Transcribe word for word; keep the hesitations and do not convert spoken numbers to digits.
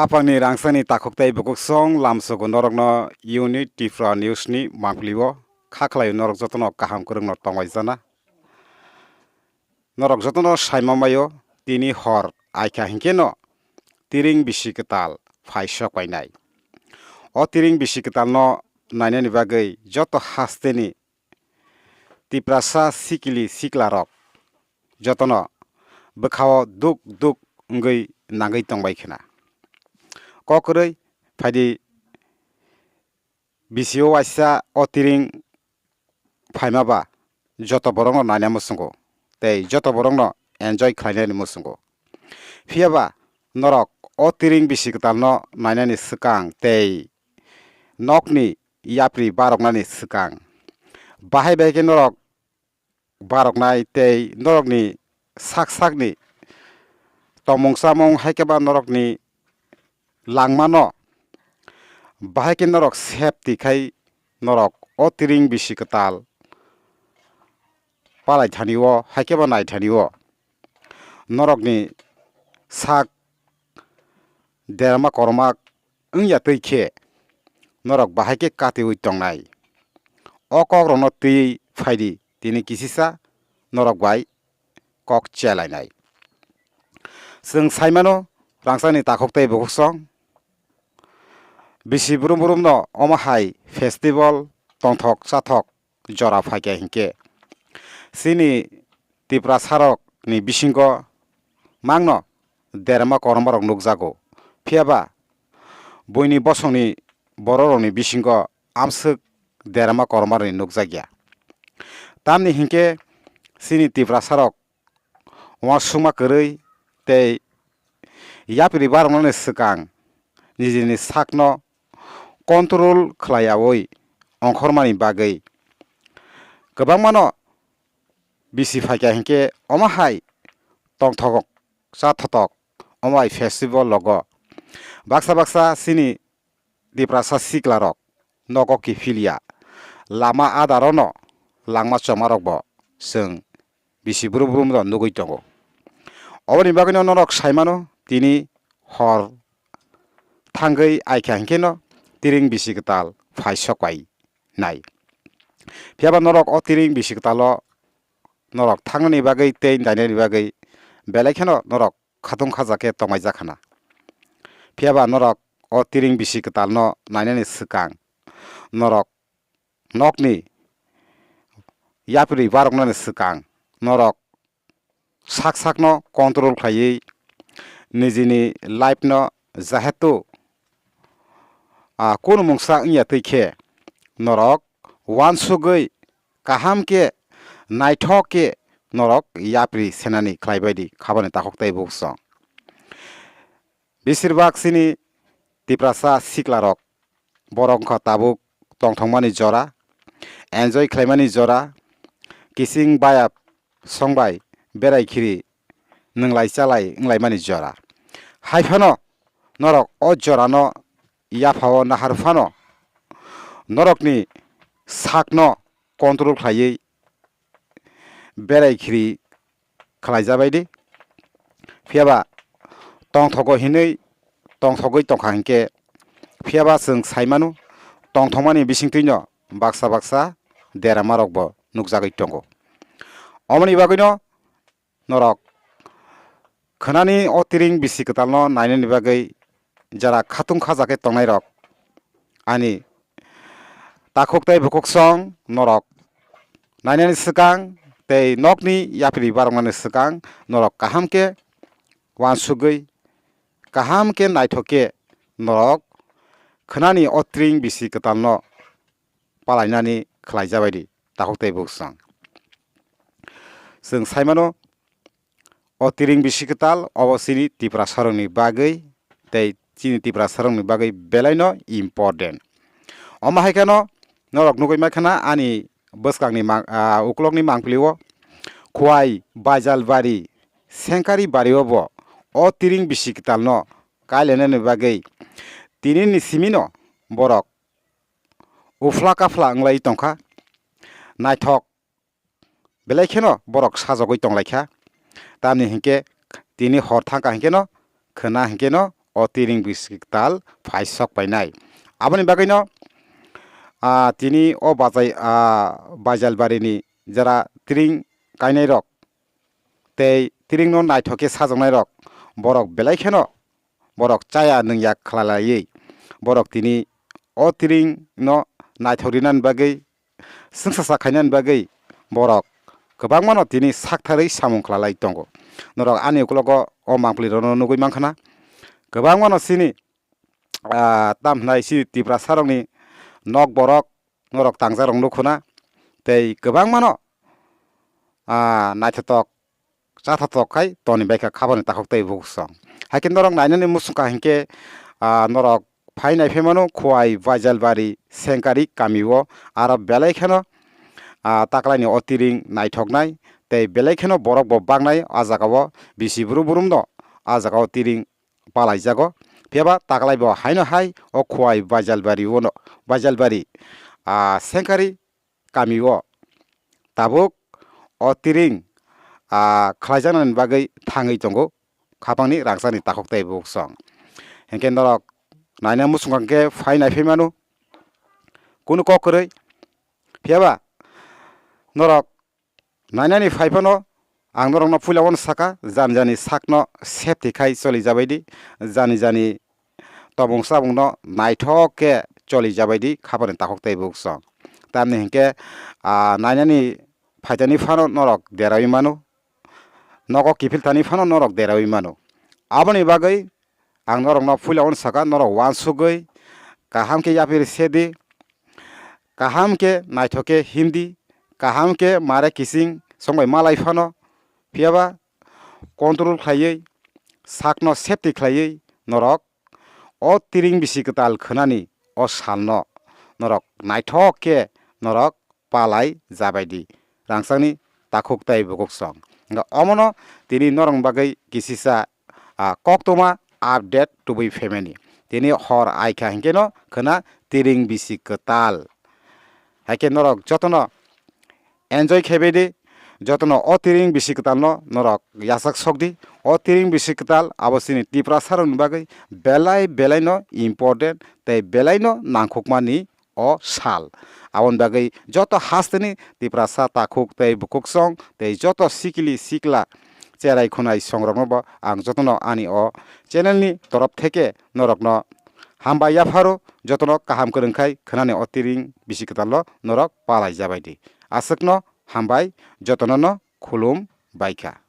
Aphangni rangchakni takhuk tei bukhuk song lamsogo norokno Unit Tripura News ni mangpili o kha khlaio norok jotono kaham kwrwngno tongwai jana. Norok jotono saima maio tini hor aikha hinkhe no tiring bisi kwtal phai sok painai. O tiring bisi kwtal no nainani bagwi joto hasteni Tiprasa sikili siklarok jotono bwkhao duk duk wngwi nangwi tongbai khna. Kok kwrwi phaidi bisio waisa o tiring phaima ba joto borokno naina muchungo tei joto borokno enjoy khlainani muchungo. Phiya ba norok o tiring bisi kwtalno nainani swkang tei nokni yapri baroknani swkang bahai bahai khe norok baroknai tei norokni sak sakni tongmung chamung hai khe ba norokni langmano bahai khe norok safety khai norok o tiring bisi kwtal palai thani o hai khe ba nai thani o norokni sak derma korma wngya twi khe norok bahai khe katiwi tongnai. O kokrokno twiwi phaidi tini kisisa norok bai kok chelainai. Chwng saimano rangchakni takhuk tei bukhuk song bisi brum brumno omo hai festival tongthok chathok jora phaikha hinkhe chini Tiprasarokni bisingo mangno derma kormarok nukjago. Phiya ba buini bosongni bororokni bisingo amswk derma kormarokni nukjakya. Tamni hinkhe chini Tiprasarok uansukma kwrwi tei yapri baroknani swkang nijini sakno control khlaiyaui ongkhormani bagwi kwbangmano bisi phaikha hinkhe omo hai tongthok chathotok omo hai festival logo baksa baksa chini Tiprasa siklarok nogo kiphilya lama adarono langma chomarokbo chwng bisi brum brum no nugwi tongo. Oboni bagwino norok saimano tini hor thangwi aikha hinkheno tiring bisi kwtal phai sok pai nai. Phiya ba norok o tiring bisi kwtalo norok thangnani bagwi tei nainani bagwi belai kheno norok khatung khaja khe tongmai jak khna. Phiya ba norok o tiring bisi kwtalno nainani swkang norok nokni yapri baroknani swkang norok sak sakno control khlaiwi nijini life no jehetu, ah, kunu mungsa wngya twi khe norok uansugwi kaham khe naithok khe norok yapri senani khlaibaidi khabani takhuk tei bukhuk song. Besirbak chini Tiprasa siklarok borok wngkha tabuk tongthokmani jora, enjoy khlaimani jora, kising bayap songbai berai khiri nwnglai chalai wnglaimani jora. Hai phano norok o jorano yaphao nahar phano norokni sakno control khlaiwi berai khiri khlai jabaidi. Phiya ba tongthogo hinwi tongthogwi tongkha hinkhe, phiya ba chwng sai mano, tongthokmani bisingtwino baksa baksa deramarokbo nukjagwi tongo. Omoni bagwino norok khwnani o tiring bisi kwtalno nainani bagwi jara khatung khaja khe tongnairok ani takhuk tei bukhuk song norok nainani swkang tei nokni yapri baroknani swkang norok kaham khe uansugwi, kaham khe naithok khe norok khwnani o tiring bisi kwtalno palainani khlai jabaidi takhuk tei bukhuk song. Chwng sai mano, o tiring bisi kwtal obo chini Tiprasarokni bagwi tei chini Tiprasarokni bagwi belaino important. Omo hai kheno norok nugwi mai khana ani bwskangni mang-, ah, ukulokni mangpili o Khowai, Baijalbari, Sengkari bari o bo o tiring bisi kwtalno kailainani bagwi tinini simino borok uphla kaphla wnglaui tongkha. Naithok belai kheno borok sajagwi tonglaikha. Tamni hinkhe tini hor thangkha hinkheno khwna hinkheno o tiring bisi kwtal phai sok painai. Aboni bagwino, ah, tini o bajai, ah, Baijalbarini jara tiring kainairok tei tiringno naithok khe sajoknairok, borok belai kheno borok chaya nwngya khlailaui borok tini o tiringno naithok rinani bagwi, swngsa sa khainani bagwi borok kwbangmano tini saktharwi samung khlailai tongo. Norok ani ukologo o mangpilirokno nugwi mankha na, kwbangmano chini, ah, tam hwnai chini Tiprasarokni nok borok norok tangjakrok nukho na, tei kwbangmano, ah, naithotok chathotok khai toni bai kha khabani takhuk tei bukhuk song. Hai khe norok nainani muchung kha hinkhe, ah, norok phai nai phai mano Khowai Baijalbari Sengkari kamio aro belai kheno, ah, taklaini o tiring naithoknai tei belai kheno borok bo baknai. A jagao bisi brum brumno a jagao tiring palaijago. Phiya ba taklai bo haino hai o Khowai Baijalbari uno, Baijalbari, ah, Sengkari kamio tabuk o tiring, ah, khlaijaknani bagwi thangwi tongo khapangni rangchakni takhuk tei bukhuk song. Hinkhe norok naina muchung kha khe phai nai phai mano, kunu kok kwrwi. Phiya ba norok nainani phai phano ang norokno puila uano saka, jani jani sakno safety khai choli jabai di, jani jani tobong chabongno naithok khe choli jabai di khabani takhuk tei bukhuk song. Tamni hinkhe, ah, nainani phaitani phano norok deraui mano, nogo kiphil thani phano norok deraui mano. Aboni bagwi ang norokno puila uano saka, norok uansugwi kaham khe yapri se di, kaham khe naithok khe him di, kaham khe mare kising songbai malai phano, phiya ba control khlaiwi, sakno safety khlaiwi norok o tiring bisi kwtal khwnani o salno norok naithok khe norok palai jabai di, rangchakni takhuk tei bukhuk song. Hwnkhe omono tini norokni bagwi kisisa, ah, koktwma update tubui phaimani. Tini hor aikha hinkhe no khwna tiring bisi kwtal. Haikhe norok jotono enjoy khaibai di, jotono o tiring bisi kwtalno norok yachak sok di. O tiring bisi kwtal abo chini Tiprasarokni bagwi belai belaino important tei belaino nangkhukmani o sal. Aboni bagwi joto hasteni Tiprasa takhuk tei bukhuk song tei joto sikili sikla cherai khunai songrokno bo ang jotono ani o channel ni torof theke norokno hambai yapharo, jotono kaham kwrwng khai khwnani o tiring bisi kwtalno norok palai jabai di. Aswkno hambai, jotono no khulum bai kha.